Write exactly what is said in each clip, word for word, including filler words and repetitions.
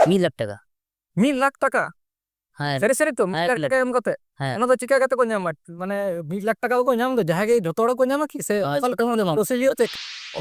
ᱢᱤᱫ ᱞᱟᱠᱷ ᱴᱟᱠᱟ᱾ ᱢᱤᱫ ᱞᱟᱠᱷ ᱴᱟᱠᱟ? ᱦᱮᱸ᱾ ᱥᱟᱹᱨᱤ ᱥᱟᱹᱨᱤ ᱛᱚ, ᱢᱤᱫ ᱦᱮᱸ, ᱞᱟᱠᱷ ᱢᱤᱫ ᱞᱟᱠᱷ᱾ ᱴᱟᱠᱟ ᱮᱢ ᱠᱟᱛᱮ? ᱦᱮᱸ᱾ ᱚᱱᱟ ᱫᱚ ᱪᱤᱠᱟ ᱠᱟᱛᱮ ᱠᱚ ᱧᱟᱢᱟ? ᱢᱟᱱᱮ, ᱢᱤᱫ ᱞᱟᱠᱷ ᱴᱟᱠᱟ ᱠᱚ ᱧᱟᱢ ᱫᱚ, ᱡᱟᱦᱟᱸᱭ ᱜᱮ, ᱡᱷᱚᱛᱚ ᱦᱚᱲ ᱠᱚ ᱧᱟᱢᱟ ᱠᱤ? ᱥᱮ ᱦᱳᱭ, ᱚᱠᱟ ᱞᱮᱠᱟ ᱡᱷᱚᱛᱚ ᱦᱚᱲ ᱫᱚ ᱵᱟᱝ᱾ Procedure ᱪᱮᱫ?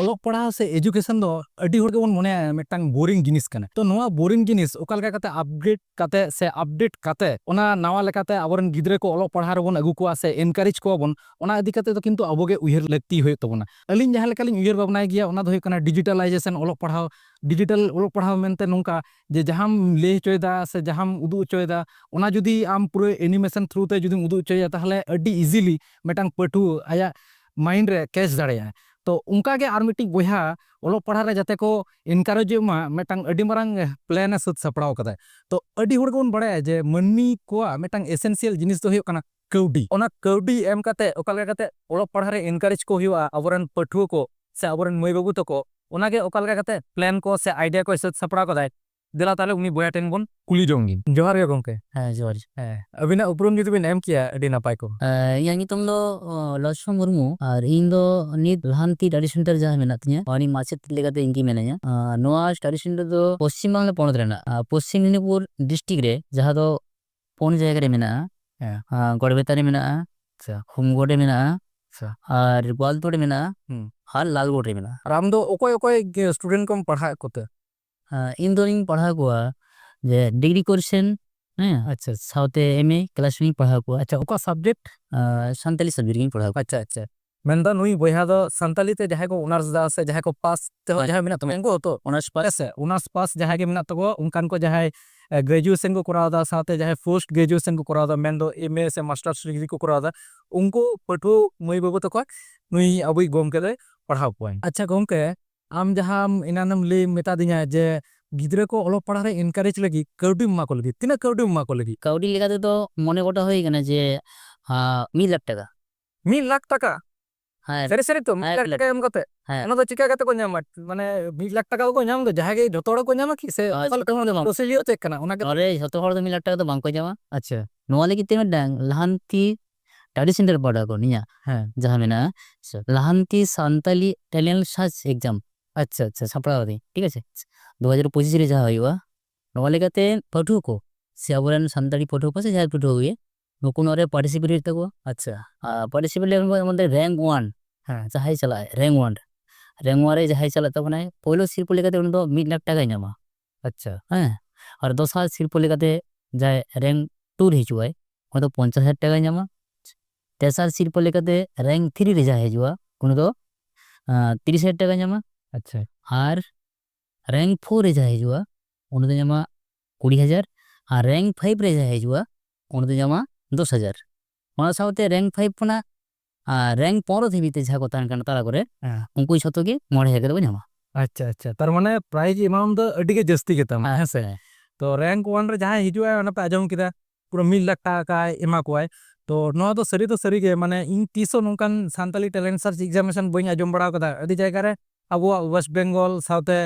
ᱚᱞᱚᱜ ᱯᱟᱲᱦᱟᱣ ᱥᱮ education ᱫᱚ ᱟᱹᱰᱤ ᱦᱚᱲ ᱜᱮᱵᱚᱱ ᱢᱚᱱᱮᱭᱟ ᱢᱤᱫᱴᱟᱝ boring ᱡᱤᱱᱤᱥ ᱠᱟᱱᱟ᱾ ᱛᱚ, ᱱᱚᱣᱟ boring ᱡᱤᱱᱤᱥ ᱚᱠᱟ ᱞᱮᱠᱟ ᱠᱟᱛᱮ upgrade ᱠᱟᱛᱮ ᱥᱮ update ᱠᱟᱛᱮ ᱚᱱᱟ ᱱᱟᱣᱟ ᱞᱮᱠᱟᱛᱮ ᱟᱵᱚᱨᱮᱱ ᱜᱤᱫᱽᱨᱟᱹ ᱠᱚ ᱚᱞᱚᱜ ᱯᱟᱲᱦᱟᱣ ᱨᱮᱵᱚᱱ ᱟᱹᱜᱩ ᱠᱚᱣᱟ ᱥᱮ encourage ᱠᱚᱣᱟ ᱵᱚᱱ, ᱚᱱᱟ ᱤᱫᱤ ᱠᱟᱛᱮ ᱫᱚ ᱠᱤᱱᱛᱩ ᱟᱵᱚ ᱜᱮ ᱩᱭᱦᱟᱹᱨ ᱞᱟᱹᱠᱛᱤ ᱦᱩᱭᱩᱜ ᱛᱟᱵᱚᱱᱟ᱾ ᱟᱹᱞᱤᱧ ᱡᱟᱦᱟᱸ ᱞᱮᱠᱟᱞᱤᱧ ᱩᱭᱦᱟᱹᱨ ᱵᱷᱟᱵᱽᱱᱟᱭ ᱜᱮᱭᱟ, ᱚᱱᱟ ᱫᱚ ᱦᱩᱭᱩᱜ ᱠᱟᱱᱟ digitalization ᱚᱞᱚᱜ ᱯᱟᱲᱦᱟᱣ᱾ Digital ᱚᱞᱚᱜ ᱯᱟᱲᱦᱟᱣ ᱢᱮᱱᱛᱮ ᱱᱚᱝᱠᱟ ᱡᱮ ᱡᱟᱦᱟᱸᱢ ᱞᱟᱹᱭ ᱦᱚᱪᱚᱭᱮᱫᱟ ᱥᱮ ᱡᱟᱦᱟᱸᱢ ᱩᱫᱩᱜ ᱦᱚᱪᱚᱭᱮᱫᱟ, ᱚᱱᱟ ᱡᱩᱫᱤ ᱟᱢ ᱯᱩᱨᱟᱹ animation through ᱛᱮ ᱡᱩᱫᱤᱢ ᱩᱫᱩᱜ ᱦᱚᱪᱚᱭᱟ, ᱛᱟᱦᱚᱞᱮ ᱟᱹᱰᱤ easily ᱢᱤᱫᱴᱟᱝ ᱯᱟᱹᱴᱷᱩᱣᱟᱹ ᱟᱭᱟᱜ mind ᱨᱮ catch ᱫᱟᱲᱮᱭᱟᱜᱼᱟᱭ᱾ ᱛᱚ, ᱚᱱᱠᱟ ᱜᱮ ᱟᱨ ᱢᱤᱫᱴᱤᱡ ᱵᱚᱭᱦᱟ ᱚᱞᱚᱜ ᱯᱟᱲᱦᱟᱜ ᱨᱮ ᱡᱟᱛᱮ ᱠᱚ encourage ᱚᱜ ᱢᱟ, ᱢᱤᱫᱴᱟᱝ ᱟᱹᱰᱤ ᱢᱟᱨᱟᱝ plan ᱮ ᱥᱟᱹᱛ ᱥᱟᱯᱲᱟᱣ ᱠᱟᱫᱟᱭ᱾ ᱛᱚ, ᱟᱹᱰᱤ ᱦᱚᱲ ᱜᱮᱵᱚᱱ ᱵᱟᱲᱟᱭᱟ ᱡᱮ ᱢᱟᱹᱱᱢᱤ ᱠᱚᱣᱟᱜ ᱢᱤᱫᱴᱟᱝ essential ᱡᱤᱱᱤᱥ ᱫᱚ ᱦᱩᱭᱩᱜ ᱠᱟᱱᱟ ᱠᱟᱹᱣᱰᱤ᱾ ᱚᱱᱟ ᱠᱟᱹᱣᱰᱤ ᱮᱢ ᱠᱟᱛᱮ ᱚᱠᱟ ᱞᱮᱠᱟ ᱠᱟᱛᱮ ᱚᱞᱚᱜ ᱯᱟᱲᱦᱟᱜ ᱨᱮ encourage ᱠᱚ ᱦᱩᱭᱩᱜᱼᱟ ᱟᱵᱚᱨᱮᱱ ᱯᱟᱹᱴᱷᱩᱣᱟᱹ ᱠᱚ ᱥᱮ ᱟᱵᱚᱨᱮᱱ ᱢᱟᱹᱭ ᱵᱟᱹᱵᱩ ᱛᱟᱠᱚ, ᱚᱱᱟᱜᱮ ᱚᱠᱟ ᱞᱮᱠᱟ ᱠᱟᱛᱮ plan ᱠᱚ ᱥᱮ idea ᱠᱚᱭ ᱥᱟᱹᱛ ᱥᱟᱯᱲᱟᱣ ᱠᱟᱫᱟᱭ, ᱫᱮᱞᱟ ᱛᱟᱦᱞᱮ ᱩᱱᱤ ᱵᱚᱭᱦᱟ ᱴᱷᱮᱱ ᱵᱚᱱ ᱠᱩᱞᱤ ᱡᱚᱝ ᱜᱮ᱾ ᱡᱚᱦᱟᱨ ᱜᱮ ᱜᱚᱢᱠᱮ᱾ ᱦᱮᱸ, ᱡᱚᱦᱟᱨ᱾ ᱦᱮᱸ, ᱟᱹᱵᱤᱱᱟᱜ ᱩᱯᱨᱩᱢ ᱡᱩᱫᱤ ᱵᱤᱱ ᱮᱢ ᱠᱮᱭᱟ, ᱟᱹᱰᱤ ᱱᱟᱯᱟᱭ ᱠᱚᱜᱼᱟ᱾ ᱮ, ᱤᱧᱟᱹᱜ ᱧᱩᱛᱩᱢ ᱫᱚ, ᱚ, ᱞᱚᱪᱷᱢᱚᱱ ᱢᱩᱨᱢᱩ, ᱟᱨ ᱤᱧ ᱫᱚ ᱱᱤᱛ ᱞᱟᱦᱟᱱᱛᱤ study center ᱡᱟᱦᱟᱸ ᱢᱮᱱᱟᱜ ᱛᱤᱧᱟᱹ, ᱚᱱᱟ ᱨᱤᱱᱤᱡ ᱢᱟᱪᱮᱫ ᱞᱮᱠᱟᱛᱮ ᱤᱧ ᱜᱮ ᱢᱮᱱᱟᱹᱧᱟ᱾ ᱟᱨ ᱱᱚᱣᱟ study center ᱫᱚ ᱯᱚᱥᱪᱤᱢ ᱵᱟᱝᱞᱟ ᱯᱚᱱᱚᱛ ᱨᱮᱱᱟᱜ, ᱟᱨ ᱯᱚᱥᱪᱤᱢ ᱢᱮᱫᱽᱱᱤᱯᱩᱨ district ᱨᱮ, ᱡᱟᱦᱟᱸ ᱫᱚ ᱯᱩᱱ ᱡᱟᱭᱜᱟ ᱨᱮ ᱢᱮᱱᱟᱜᱼᱟ᱾ ᱦᱮᱸ᱾ ᱟᱨ ᱜᱚᱲᱵᱮᱛᱟ ᱨᱮ ᱢᱮᱱᱟᱜᱼᱟ, ᱟᱪᱪᱷᱟ᱾ ᱦᱳᱢᱜᱚᱲ ᱨᱮ ᱢᱮᱱᱟᱜᱼᱟ, ᱟᱪᱪᱷᱟ᱾ ᱟᱨ ᱜᱳᱣᱟᱞᱛᱳᱲ ᱨᱮ ᱢᱮᱱᱟᱜᱼᱟ, ᱦᱩᱸ᱾ ᱟᱨ ᱞᱟᱞᱜᱚᱲ ᱨᱮ ᱢᱮᱱᱟᱜᱼᱟ᱾ ᱟᱨ ᱟᱢ ᱫᱚ ᱚᱠᱚᱭ ᱚᱠᱚᱭ ᱜᱮ student ᱠᱚᱢ ᱯᱟᱲᱦᱟᱣᱮᱫ ᱠᱚᱛᱮ? ᱦᱮᱸ, ᱤᱧ ᱫᱚᱧ ᱯᱟᱲᱦᱟᱣ ᱠᱚᱣᱟ ᱡᱮ degree course ᱨᱮᱱ, ᱦᱮᱸ, ᱟᱪᱪᱷᱟ, ᱟᱪᱪᱷᱟ᱾ ᱥᱟᱶᱛᱮ M A class ᱨᱮᱧ ᱯᱟᱲᱦᱟᱣ ᱠᱚᱣᱟ᱾ ᱟᱪᱪᱷᱟ, ᱚᱠᱟ subject? ᱟᱨ ᱥᱟᱱᱛᱟᱞᱤ subject ᱨᱮᱜᱤᱧ ᱯᱟᱲᱦᱟᱣ ᱠᱚᱣᱟ᱾ ᱟᱪᱪᱷᱟ, ᱟᱪᱪᱷᱟ᱾ ᱢᱮᱱᱫᱚ ᱱᱩᱭ ᱵᱚᱭᱦᱟ ᱫᱚ ᱥᱟᱱᱛᱟᱞᱤ ᱛᱮ ᱡᱟᱦᱟᱸᱭ ᱠᱚ honours ᱫᱟ ᱥᱮ ᱡᱟᱦᱟᱸᱭ ᱠᱚ pass ᱛᱮᱦᱚᱸ ᱦᱳᱭ᱾ ᱡᱟᱦᱟᱸᱭ ᱢᱮᱱᱟᱜ ᱛᱟᱵᱚᱱᱟ, ᱩᱱᱠᱩ ᱦᱚᱸᱛᱚ honours pass᱾ ᱦᱮᱸ ᱥᱮ, honours pass ᱡᱟᱦᱟᱸᱭ ᱜᱮ ᱢᱮᱱᱟᱜ ᱛᱟᱠᱚᱣᱟ, ᱚᱱᱠᱟᱱ ᱠᱚ ᱡᱟᱦᱟᱸᱭ, ᱮ, graduation ᱠᱚ ᱠᱚᱨᱟᱣ ᱫᱟ, ᱥᱟᱶᱛᱮ ᱡᱟᱦᱟᱸᱭ post graduation ᱠᱚ ᱠᱚᱨᱟᱣ ᱫᱟ, ᱢᱮᱱᱫᱚ M A ᱥᱮ masters degree ᱠᱚ ᱠᱚᱨᱟᱣ ᱫᱟ, ᱩᱱᱠᱩ ᱯᱟᱹᱴᱷᱩᱣᱟᱹ ᱢᱟᱹᱭ ᱵᱟᱹᱵᱩ ᱛᱟᱠᱚ ᱱᱩᱭ ᱟᱵᱚᱭᱤᱡ ᱜᱚᱢᱠᱮ ᱫᱚᱭ ᱯᱟᱲᱦᱟᱣ ᱠᱚᱣᱟᱭ᱾ ᱟᱪᱪᱷᱟ ᱜᱚᱢᱠᱮ, ᱟᱢ ᱡᱟᱦᱟᱸᱢ ᱮᱱᱟᱱᱮᱢ ᱞᱟᱹᱭ ᱢᱮᱛᱟ ᱫᱤᱧᱟ ᱡᱮ ᱜᱤᱫᱽᱨᱟᱹ ᱠᱚ ᱚᱞᱚᱜ ᱯᱟᱲᱦᱟᱜ ᱨᱮ encourage ᱞᱟᱹᱜᱤᱫ ᱠᱟᱹᱣᱰᱤᱢ ᱮᱢᱟ ᱠᱚ ᱞᱟᱹᱜᱤᱫ, ᱛᱤᱱᱟᱹᱜ ᱠᱟᱹᱣᱰᱤᱢ ᱮᱢᱟ ᱠᱚ ᱞᱟᱹᱜᱤᱫ? ᱠᱟᱹᱣᱰᱤ ᱞᱮᱠᱟ ᱛᱮᱫᱚ ᱢᱚᱱᱮ ᱜᱚᱴᱟ ᱦᱩᱭ ᱠᱟᱱᱟ ᱡᱮ, ᱟᱸ, ᱢᱤᱫ ᱞᱟᱠᱷ ᱴᱟᱠᱟ᱾ ᱢᱤᱫ ᱞᱟᱠᱷ ᱴᱟᱠᱟ? ᱦᱮᱸ, ᱥᱟᱹᱨᱤ ᱥᱟᱹᱨᱤ ᱛᱚ, ᱢᱤᱫ ᱦᱮᱸ, ᱞᱟᱠᱷ ᱢᱤᱫ ᱞᱟᱠᱷ᱾ ᱴᱟᱠᱟ ᱮᱢ ᱠᱟᱛᱮ? ᱦᱮᱸ᱾ ᱚᱱᱟ ᱫᱚ ᱪᱤᱠᱟ ᱠᱟᱛᱮ ᱠᱚ ᱧᱟᱢᱟ? ᱢᱟᱱᱮ, ᱢᱤᱫ ᱞᱟᱠᱷ ᱴᱟᱠᱟ ᱠᱚ ᱧᱟᱢ ᱫᱚ, ᱡᱟᱦᱟᱸᱭ ᱜᱮ, ᱡᱷᱚᱛᱚ ᱦᱚᱲ ᱠᱚ ᱧᱟᱢᱟ ᱠᱤ? ᱥᱮ ᱦᱳᱭ᱾ ᱚᱠᱟ ᱞᱮᱠᱟ ᱠᱚ ᱧᱟᱢᱟ? Procedure ᱪᱮᱫ ᱠᱟᱱᱟ? ᱚᱱᱟ ᱜᱮ ᱱᱚᱰᱮ ᱡᱷᱚᱛᱚ ᱦᱚᱲ ᱫᱚ ᱢᱤᱫ ᱞᱟᱠᱷ ᱴᱟᱠᱟ ᱫᱚ ᱵᱟᱝ ᱠᱚ ᱧᱟᱢᱟ᱾ ᱟᱪᱪᱷᱟ᱾ ᱱᱚᱣᱟ ᱞᱟᱹᱜᱤᱫ ᱛᱮ ᱢᱤᱫᱴᱟᱝ ᱞᱟᱦᱟᱱᱛᱤ study center ᱯᱟᱦᱴᱟ ᱠᱷᱚᱱ ᱤᱧᱟᱹᱜ ᱦᱮᱸ᱾ ᱡᱟᱦᱟᱸ ᱢᱮᱱᱟᱜᱼᱟ, ᱥᱮ ᱞᱟᱦᱟᱱᱛᱤ ᱥᱟᱱᱛᱟᱞᱤ talent search exam ᱟᱪᱪᱷᱟ, ᱟᱪᱪᱷᱟ᱾ ᱥᱟᱯᱲᱟᱣ ᱫᱟᱹᱧ, ᱴᱷᱤᱠ ᱟᱪᱷᱮ? ᱫᱩ ᱦᱟᱡᱟᱨ ᱯᱚᱸᱪᱤᱥ ᱨᱮ ᱡᱟᱦᱟᱸ ᱦᱩᱭᱩᱜᱼᱟ, ᱱᱚᱣᱟ ᱞᱮᱠᱟᱛᱮ ᱯᱟᱹᱴᱷᱩᱣᱟᱹ ᱠᱚ ᱥᱮ ᱟᱵᱚᱨᱮᱱ ᱥᱟᱱᱛᱟᱲᱤ ᱯᱟᱹᱴᱷᱩᱣᱟᱹ ᱠᱚ ᱥᱮ ᱡᱟᱦᱟᱸᱭ ᱯᱟᱹᱴᱷᱩᱣᱟᱹ ᱜᱮ, ᱱᱩᱠᱩ ᱱᱚᱣᱟ ᱨᱮ ᱯᱟᱨᱴᱤᱥᱤᱯᱮᱴ ᱦᱩᱭᱩᱜ ᱛᱟᱠᱚᱣᱟ᱾ ᱟᱪᱪᱷᱟ᱾ ᱟᱨ ᱯᱟᱨᱴᱤᱥᱤᱯᱮᱴ ᱞᱮᱠᱷᱟᱱ ᱠᱚ ᱢᱚᱫᱽᱫᱷᱮ ᱨᱮᱝᱠ ᱚᱣᱟᱱ ᱦᱮᱸ᱾ ᱡᱟᱦᱟᱸᱭ ᱪᱟᱞᱟᱜᱼᱟᱭ, ᱨᱮᱝᱠ ᱚᱣᱟᱱ ᱨᱮ, ᱨᱮᱝᱠ ᱚᱣᱟᱱ ᱨᱮ ᱡᱟᱦᱟᱸᱭ ᱪᱟᱞᱟᱜ ᱛᱟᱵᱚᱱᱟᱭ, ᱯᱳᱭᱞᱳ ᱥᱤᱨᱯᱟᱹ ᱞᱮᱠᱟᱛᱮ ᱩᱱᱤ ᱫᱚ ᱢᱤᱫ ᱞᱟᱠᱷ ᱴᱟᱠᱟᱭ ᱧᱟᱢᱟ᱾ ᱟᱪᱪᱷᱟ᱾ ᱦᱮᱸ, ᱟᱨ ᱫᱚᱥᱟᱨ ᱥᱤᱨᱯᱟᱹ ᱞᱮᱠᱟᱛᱮ ᱡᱟᱦᱟᱸᱭ ᱨᱮᱝᱠ ᱴᱩ ᱨᱮ ᱦᱤᱡᱩᱜᱼᱟᱭ, ᱩᱱᱤ ᱫᱚ ᱯᱚᱧᱪᱟᱥ ᱦᱟᱡᱟᱨ ᱴᱟᱠᱟᱭ ᱧᱟᱢᱟ᱾ ᱛᱮᱥᱟᱨ ᱥᱤᱨᱯᱟᱹ ᱞᱮᱠᱟᱛᱮ ᱨᱮᱝᱠ ᱛᱷᱨᱤ ᱨᱮ ᱡᱟᱦᱟᱸᱭ ᱦᱤᱡᱩᱜᱼᱟ, ᱩᱱᱤ ᱫᱚ ᱟᱸ, ᱛᱤᱨᱤᱥ ᱦᱟᱡᱟᱨ ᱴᱟᱠᱟᱭ ᱧᱟᱢᱟ᱾ ᱟᱪᱪᱷᱟ᱾ ᱟᱨ ᱨᱮᱝᱠ ᱯᱷᱳᱨ ᱨᱮ ᱡᱟᱦᱟᱸᱭ ᱦᱤᱡᱩᱜᱼᱟ, ᱩᱱᱤ ᱫᱚ ᱧᱟᱢᱟ ᱠᱩᱲᱤ ᱦᱟᱡᱟᱨ᱾ ᱟᱨ ᱨᱮᱝᱠ ᱯᱷᱟᱭᱤᱵᱷ ᱨᱮ ᱡᱟᱦᱟᱸᱭ ᱦᱤᱡᱩᱜᱼᱟ, ᱩᱱᱤ ᱫᱚ ᱧᱟᱢᱟ ᱫᱚᱥ ᱦᱟᱡᱟᱨ᱾ ᱚᱱᱟ ᱥᱟᱶᱛᱮ ᱨᱮᱝᱠ ᱯᱷᱟᱭᱤᱵᱷ ᱠᱷᱚᱱᱟᱜ ᱟᱨ ᱨᱮᱝᱠ ᱯᱚᱱᱨᱚ ᱫᱷᱟᱹᱵᱤᱡ ᱛᱮ ᱡᱟᱦᱟᱸ ᱠᱚ ᱛᱟᱦᱮᱱ ᱠᱟᱱᱟ ᱛᱟᱞᱟ ᱠᱚᱨᱮ, ᱦᱮᱸ᱾ ᱩᱱᱠᱩ ᱡᱷᱚᱛᱚ ᱜᱮ ᱢᱚᱬᱮ ᱦᱟᱡᱟᱨ ᱠᱟᱛᱮ ᱠᱚ ᱧᱟᱢᱟ᱾ ᱟᱪᱪᱷᱟ, ᱟᱪᱪᱷᱟ᱾ ᱛᱟᱨ ᱢᱟᱱᱮ ᱯᱨᱟᱭᱤᱡᱽ ᱮᱢᱟᱣᱩᱱᱴ ᱫᱚ ᱟᱹᱰᱤ ᱜᱮ ᱡᱟᱹᱥᱛᱤ ᱜᱮ ᱛᱟᱢᱟ, ᱦᱮᱸ, ᱦᱮᱸ ᱥᱮ? ᱦᱮᱸ᱾ ᱛᱚ ᱨᱮᱝᱠ ᱚᱣᱟᱱ ᱨᱮ ᱡᱟᱦᱟᱸᱭ ᱦᱤᱡᱩᱜᱼᱟᱭ, ᱚᱱᱟ ᱯᱮ ᱟᱸᱡᱚᱢ ᱠᱮᱫᱟ, ᱯᱩᱨᱟᱹ ᱢᱤᱫ ᱞᱟᱠᱷ ᱴᱟᱠᱟᱭ ᱮᱢᱟ ᱠᱚᱣᱟᱭ᱾ ᱛᱚ ᱱᱚᱣᱟ ᱫᱚ ᱥᱟᱹᱨᱤ ᱫᱚ ᱥᱟᱹᱨᱤ ᱜᱮ, ᱢᱟᱱᱮ ᱤᱧ ᱛᱤᱥ ᱦᱚᱸ ᱱᱚᱝᱠᱟᱱ ᱥᱟᱱᱛᱟᱞᱤ ᱴᱮᱞᱮᱱᱴ ᱥᱟᱨᱪ ᱮᱠᱡᱟᱢᱤᱱᱮᱥᱚᱱ ᱵᱟᱹᱧ ᱟᱸᱡᱚᱢ ᱵᱟᱲᱟ ᱟᱠᱟᱫᱟ᱾ ᱟᱹᱰᱤ ᱡᱟᱭᱜᱟ ᱨᱮ ᱟᱵᱚᱣᱟᱜ ᱳᱭᱮᱥᱴ ᱵᱮᱝᱜᱚᱞ ᱥᱟᱶᱛᱮ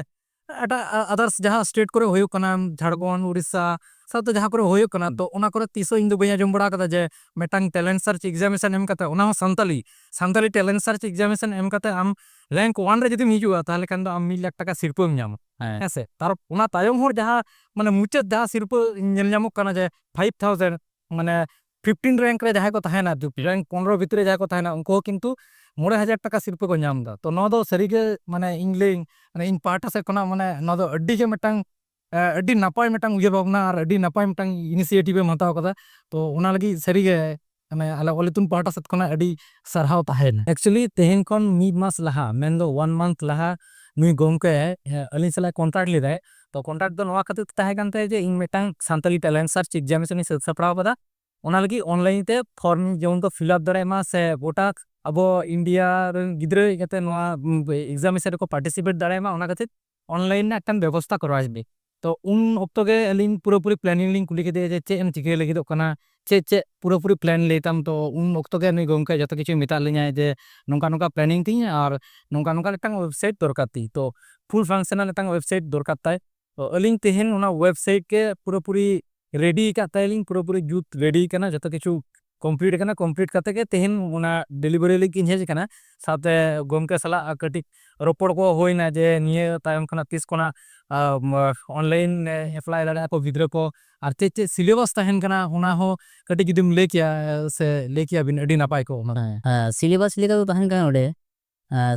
ᱮᱴᱟᱜ ᱟ-, ᱟᱫᱟᱨᱥ ᱡᱟᱦᱟᱸ ᱥᱴᱮᱴ ᱠᱚᱨᱮ ᱦᱩᱭᱩᱜ ᱠᱟᱱᱟ, ᱡᱷᱟᱲᱠᱷᱚᱸᱰ, ᱩᱲᱤᱥᱥᱟ ᱥᱟᱶᱛᱮ ᱡᱟᱦᱟᱸ ᱠᱚᱨᱮ ᱦᱩᱭᱩᱜ ᱠᱟᱱᱟ, ᱛᱚ ᱚᱱᱟ ᱠᱚᱨᱮ ᱛᱤᱥ ᱦᱚᱸ ᱤᱧ ᱫᱚ ᱵᱟᱹᱧ ᱟᱸᱡᱚᱢ ᱵᱟᱲᱟ ᱟᱠᱟᱫᱟ ᱡᱮ ᱢᱤᱫᱴᱟᱝ ᱴᱮᱞᱮᱱᱴ ᱥᱟᱨᱪ ᱮᱠᱡᱟᱢᱤᱱᱮᱥᱚᱱ ᱮᱢ ᱠᱟᱛᱮ, ᱚᱱᱟ ᱦᱚᱸ Santali, Santali talent search examination ᱮᱢ ᱠᱟᱛᱮ ᱟᱢ ᱨᱮᱝᱠ ᱚᱣᱟᱱ ᱨᱮ ᱡᱩᱫᱤᱢ ᱦᱤᱡᱩᱜᱼᱟ, ᱛᱟᱦᱚᱞᱮ ᱠᱷᱟᱱ ᱫᱚ ᱟᱢ ᱢᱤᱫ ᱞᱟᱠᱷ ᱴᱟᱠᱟ ᱥᱤᱨᱯᱟᱹᱢ ᱧᱟᱢᱟ᱾ ᱦᱮᱸ᱾ ᱦᱮᱸ ᱥᱮ? ᱛᱟᱨ ᱚᱱᱟ ᱛᱟᱭᱚᱢ ᱦᱚᱸ ᱡᱟᱦᱟᱸ, ᱢᱟᱱᱮ, ᱢᱩᱪᱟᱹᱫ ᱡᱟᱦᱟᱸ ᱥᱤᱨᱯᱟᱹ ᱧᱮᱞ ᱧᱟᱢᱚᱜ ᱠᱟᱱᱟ ᱡᱮ ᱯᱷᱟᱭᱤᱵᱷ ᱛᱷᱟᱣᱡᱮᱱᱰ, ᱢᱟᱱᱮ, ᱯᱷᱤᱯᱴᱤᱱ ᱨᱮᱝᱠ ᱨᱮ ᱡᱟᱦᱟᱸᱭ ᱠᱚ ᱛᱟᱦᱮᱱᱟ, ᱨᱮᱝᱠ ᱯᱚᱱᱨᱚ ᱵᱷᱤᱛᱨᱤ ᱨᱮ ᱡᱟᱦᱟᱸᱭ ᱠᱚ ᱛᱟᱦᱮᱱᱟ, ᱩᱱᱠᱩ ᱦᱚᱸ ᱠᱤᱱᱛᱩ ᱢᱚᱬᱮ ᱦᱟᱡᱟᱨ ᱴᱟᱠᱟ ᱥᱤᱨᱯᱟᱹ ᱠᱚ ᱧᱟᱢ ᱮᱫᱟ᱾ ᱛᱚ ᱱᱚᱣᱟ ᱫᱚ ᱥᱟᱹᱨᱤᱜᱮ, ᱢᱟᱱᱮ, ᱤᱧ ᱞᱟᱹᱭᱟᱹᱧ, ᱢᱟᱱᱮ, ᱤᱧ ᱯᱟᱦᱴᱟ ᱥᱮᱫ ᱠᱷᱚᱱᱟᱜ, ᱢᱟᱱᱮ, ᱱᱚᱣᱟ ᱫᱚ ᱟᱹᱰᱤ ᱜᱮ ᱢᱤᱫᱴᱟᱝ, ᱮ, ᱟᱹᱰᱤ ᱱᱟᱯᱟᱭ ᱢᱤᱫᱴᱟᱝ ᱩᱭᱦᱟᱹᱨ ᱵᱷᱟᱵᱽᱱᱟ ᱟᱨ ᱟᱹᱰᱤ ᱱᱟᱯᱟᱭ ᱢᱤᱫᱴᱟᱝ ᱤᱱᱤᱥᱤᱭᱮᱴᱤᱵᱷ ᱮᱢ ᱦᱟᱛᱟᱣ ᱠᱟᱫᱟ᱾ ᱛᱚ ᱚᱱᱟ ᱞᱟᱹᱜᱤᱫ ᱥᱟᱹᱨᱤᱜᱮ, ᱢᱟᱱᱮ, ᱟᱞᱮ ᱚᱞ ᱤᱛᱩᱱ ᱯᱟᱦᱴᱟ ᱥᱮᱫ ᱠᱷᱚᱱᱟᱜ ᱟᱹᱰᱤ ᱥᱟᱨᱦᱟᱣ ᱛᱟᱦᱮᱱᱟ᱾ ᱮᱠᱪᱩᱭᱮᱞᱤ ᱛᱮᱦᱮᱧ ᱠᱷᱚᱱ ᱢᱤᱫ ᱢᱟᱥ ᱞᱟᱦᱟ, ᱢᱮᱱᱫᱚ ᱚᱣᱟᱱ ᱢᱟᱱᱛᱷ ᱞᱟᱦᱟ, ᱱᱩᱭ ᱜᱚᱢᱠᱮ, ᱮ, ᱟᱹᱞᱤᱧ ᱥᱟᱞᱟᱜ ᱠᱚᱱᱴᱟᱠᱴ ᱞᱮᱫᱟᱭ᱾ ᱛᱚ ᱠᱚᱱᱴᱟᱠᱴ ᱫᱚ ᱱᱚᱣᱟ ᱠᱷᱟᱹᱛᱤᱨ ᱛᱮ ᱛᱟᱦᱮᱸ ᱠᱟᱱ ᱛᱟᱭᱟ ᱡᱮ ᱤᱧ ᱢᱤᱫᱴᱟᱝ ᱥᱟᱱᱛᱟᱞᱤ ᱴᱮᱞᱮᱱᱴ ᱥᱟᱨᱪ ᱮᱠᱡᱟᱢᱤᱱᱮᱥᱚᱱ ᱤᱧ ᱥᱟᱹᱛ ᱥᱟᱯᱲᱟᱣ ᱠᱟᱫᱟ, ᱚᱱᱟ ᱞᱟᱹᱜᱤᱫ ᱚᱱᱞᱟᱭᱤᱱ ᱛᱮ ᱯᱷᱚᱨᱢ ᱡᱮᱢᱚᱱ ᱠᱚ ᱯᱷᱤᱞ ᱟᱯ ᱫᱟᱲᱮᱭᱟᱜ ᱢᱟ, ᱥᱮ ᱜᱚᱴᱟ ᱟᱵᱚ ᱤᱱᱰᱤᱭᱟ ᱨᱮᱱ ᱜᱤᱫᱽᱨᱟᱹ ᱦᱮᱡ ᱠᱟᱛᱮ ᱱᱚᱣᱟ, ᱩᱢ, ᱮᱠᱡᱟᱢᱤᱱᱮᱥᱚᱱ ᱨᱮᱠᱚ ᱯᱟᱨᱴᱤᱥᱤᱯᱮᱴ ᱫᱟᱲᱮᱭᱟᱜ ᱢᱟ, ᱚᱱᱟ ᱠᱷᱟᱹᱛᱤᱨ ᱚᱱᱞᱟᱭᱤᱱ ᱨᱮᱱᱟᱜ ᱢᱤᱫᱴᱟᱝ ᱵᱮᱵᱚᱥᱛᱷᱟ ᱠᱚᱨᱟᱣ ᱦᱩᱭᱩᱜ᱾ ᱛᱚ ᱩᱱ ᱚᱠᱛᱚ ᱜᱮ ᱟᱹᱞᱤᱧ ᱯᱩᱨᱟᱹᱯᱩᱨᱤ ᱯᱞᱮᱱᱤᱝ ᱞᱤᱧ ᱠᱩᱞᱤ ᱠᱮᱫᱮᱭᱟ ᱡᱮ, "ᱪᱮᱫ ᱮᱢ ᱪᱤᱠᱟᱹᱭ ᱞᱟᱹᱜᱤᱫᱚᱜ ᱠᱟᱱᱟ? ᱪᱮᱫ, ᱪᱮᱫ ᱯᱩᱨᱟᱹᱯᱩᱨᱤ ᱯᱞᱮᱱ ᱞᱟᱹᱭ ᱛᱟᱢ?" ᱛᱚ ᱩᱱ ᱚᱠᱛᱚ ᱜᱮ ᱱᱩᱭ ᱜᱚᱢᱠᱮ ᱡᱚᱛᱚ ᱠᱤᱪᱷᱩᱭ ᱢᱮᱛᱟᱫ ᱞᱤᱧᱟᱭ ᱡᱮ, "ᱱᱚᱝᱠᱟ ᱱᱚᱝᱠᱟ ᱯᱞᱮᱱᱤᱝ ᱛᱤᱧ ᱟᱨ ᱱᱚᱝᱠᱟ ᱱᱚᱝᱠᱟ ᱢᱤᱫᱴᱟᱝ ᱳᱭᱮᱵᱽᱥᱟᱭᱤᱴ ᱫᱚᱨᱠᱟᱨ ᱛᱤᱧ᱾" ᱛᱚ ᱯᱷᱩᱞ ᱯᱷᱟᱝᱥᱚᱱᱟᱞ ᱢᱤᱫᱴᱟᱝ ᱳᱭᱮᱵᱽᱥᱟᱭᱤᱴ ᱫᱚᱨᱠᱟᱨ ᱛᱟᱭ᱾ ᱛᱚ ᱟᱹᱞᱤᱧ ᱛᱮᱦᱮᱧ ᱚᱱᱟ ᱳᱭᱮᱵᱽᱥᱟᱭᱤᱴ ᱜᱮ ᱯᱩᱨᱟᱹᱯᱩᱨᱤ ᱨᱮᱰᱤ ᱟᱠᱟᱫ ᱛᱟᱭᱟᱞᱤᱧ, ᱯᱩᱨᱟᱹᱯᱩᱨᱤ ᱡᱩᱛ ᱨᱮᱰᱤ ᱠᱟᱱᱟ, ᱡᱚᱛᱚ ᱠᱤᱪᱷᱩ ᱠᱚᱢᱯᱞᱤᱴ ᱟᱠᱟᱱᱟ᱾ ᱠᱚᱢᱯᱞᱤᱴ ᱠᱟᱛᱮ ᱜᱮ ᱛᱮᱦᱮᱧ ᱚᱱᱟ ᱰᱮᱞᱤᱵᱷᱟᱨᱤ ᱞᱟᱹᱜᱤᱫ ᱤᱧ ᱦᱮᱡ ᱟᱠᱟᱱᱟ᱾ ᱥᱟᱶᱛᱮ ᱜᱚᱢᱠᱮ ᱥᱟᱞᱟᱜ ᱠᱟᱹᱴᱤᱡ ᱨᱚᱯᱚᱲ ᱠᱚ ᱦᱩᱭᱱᱟ ᱡᱮ ᱱᱤᱭᱟᱹ ᱛᱟᱭᱚᱢ ᱠᱷᱚᱱᱟᱜ ᱛᱤᱥ ᱠᱷᱚᱱᱟᱜ ᱚᱱᱞᱟᱭᱤᱱ ᱮᱯᱞᱟᱭ ᱫᱟᱲᱮᱭᱟᱜᱼᱟ ᱠᱚ ᱜᱤᱫᱽᱨᱟᱹ ᱠᱚ, ᱟᱨ ᱪᱮᱫ ᱪᱮᱫ ᱥᱤᱞᱮᱵᱟᱥ ᱛᱟᱦᱮᱱ ᱠᱟᱱᱟ ᱚᱱᱟ ᱦᱚᱸ ᱠᱟᱹᱴᱤᱡ ᱡᱩᱫᱤᱢ ᱞᱟᱹᱭ ᱠᱮᱭᱟ ᱥᱮ ᱞᱟᱹᱭ ᱠᱮᱭᱟᱵᱤᱱ, ᱟᱹᱰᱤ ᱱᱟᱯᱟᱭ ᱠᱚᱜᱼᱟ ᱚᱱᱟ᱾ ᱦᱮᱸ, ᱥᱤᱞᱮᱵᱟᱥ ᱞᱮᱠᱟ ᱫᱚ ᱛᱟᱦᱮᱱ ᱠᱟᱱᱟ ᱱᱚᱰᱮ,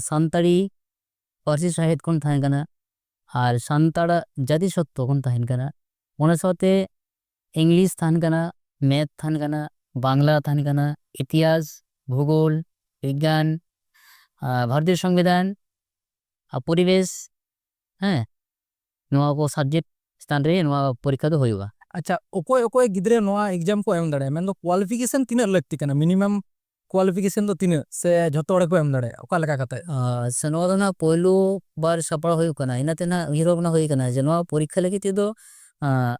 ᱥᱟᱱᱛᱟᱲᱤ ᱯᱟᱹᱨᱥᱤ ᱥᱟᱶᱦᱮᱫ ᱠᱷᱚᱱ ᱛᱟᱦᱮᱱ ᱠᱟᱱᱟ, ᱟᱨ ᱥᱟᱱᱛᱟᱲᱟᱜ ᱡᱟᱹᱛᱤ ᱥᱚᱛᱛᱚ ᱠᱷᱚᱱ ᱛᱟᱦᱮᱱ ᱠᱟᱱᱟ᱾ ᱚᱱᱟ ᱥᱟᱶᱛᱮ ᱤᱝᱞᱤᱥ ᱛᱟᱦᱮᱱ ᱠᱟᱱᱟ, ᱢᱮᱛᱷ ᱛᱟᱦᱮᱱ ᱠᱟᱱᱟ, ᱵᱟᱝᱞᱟ ᱛᱟᱦᱮᱱ ᱠᱟᱱᱟ, ᱤᱛᱤᱦᱟᱥ, ᱵᱷᱩᱜᱳᱞ, ᱵᱤᱜᱽᱜᱟᱱ, ᱟᱨ ᱵᱷᱟᱨᱚᱛᱤᱭᱚ ᱥᱚᱝᱵᱤᱫᱷᱟᱱ, ᱟᱨ ᱯᱚᱨᱤᱵᱮᱥ, ᱦᱮᱸ, ᱱᱚᱣᱟ ᱠᱚ ᱥᱟᱵᱡᱮᱠᱴ ᱪᱮᱛᱟᱱ ᱨᱮ ᱱᱚᱣᱟ ᱯᱚᱨᱤᱠᱠᱷᱟ ᱫᱚ ᱦᱩᱭᱩᱜᱼᱟ᱾ ᱟᱪᱪᱷᱟ, ᱚᱠᱚᱭ ᱚᱠᱚᱭ ᱜᱤᱫᱽᱨᱟᱹ ᱱᱚᱣᱟ ᱮᱠᱡᱟᱢ ᱠᱚ ᱮᱢ ᱫᱟᱲᱮᱭᱟᱜᱼᱟ? ᱢᱮᱱᱫᱚ ᱠᱳᱣᱟᱞᱤᱯᱷᱤᱠᱮᱥᱚᱱ ᱛᱤᱱᱟᱹᱜ ᱞᱟᱹᱠᱛᱤ ᱠᱟᱱᱟ? ᱢᱤᱱᱤᱢᱟᱢ ᱠᱳᱣᱟᱞᱤᱯᱷᱤᱠᱮᱥᱚᱱ ᱫᱚ ᱛᱤᱱᱟᱹᱜ, ᱥᱮ ᱡᱷᱚᱛᱚ ᱦᱚᱲ ᱜᱮᱠᱚ ᱮᱢ ᱫᱟᱲᱮᱭᱟᱜᱼᱟ? ᱚᱠᱟ ᱞᱮᱠᱟ ᱠᱟᱛᱮ? ᱟᱨ ᱥᱮ ᱱᱚᱣᱟ ᱫᱚ ᱱᱟᱜ ᱯᱳᱭᱞᱳ ᱵᱟᱨ ᱥᱟᱯᱲᱟᱣ ᱦᱩᱭᱩᱜ ᱠᱟᱱᱟ, ᱤᱱᱟᱹᱛᱮ ᱱᱟᱜ ᱩᱭᱦᱟᱹᱨ ᱵᱷᱟᱵᱽᱱᱟ ᱦᱩᱭ ᱠᱟᱱᱟ ᱡᱮ ᱱᱚᱣᱟ ᱯᱚᱨᱤᱠᱠᱷᱟ ᱞᱟᱹᱜᱤᱫ ᱛᱮᱫᱚ, ᱟᱸ,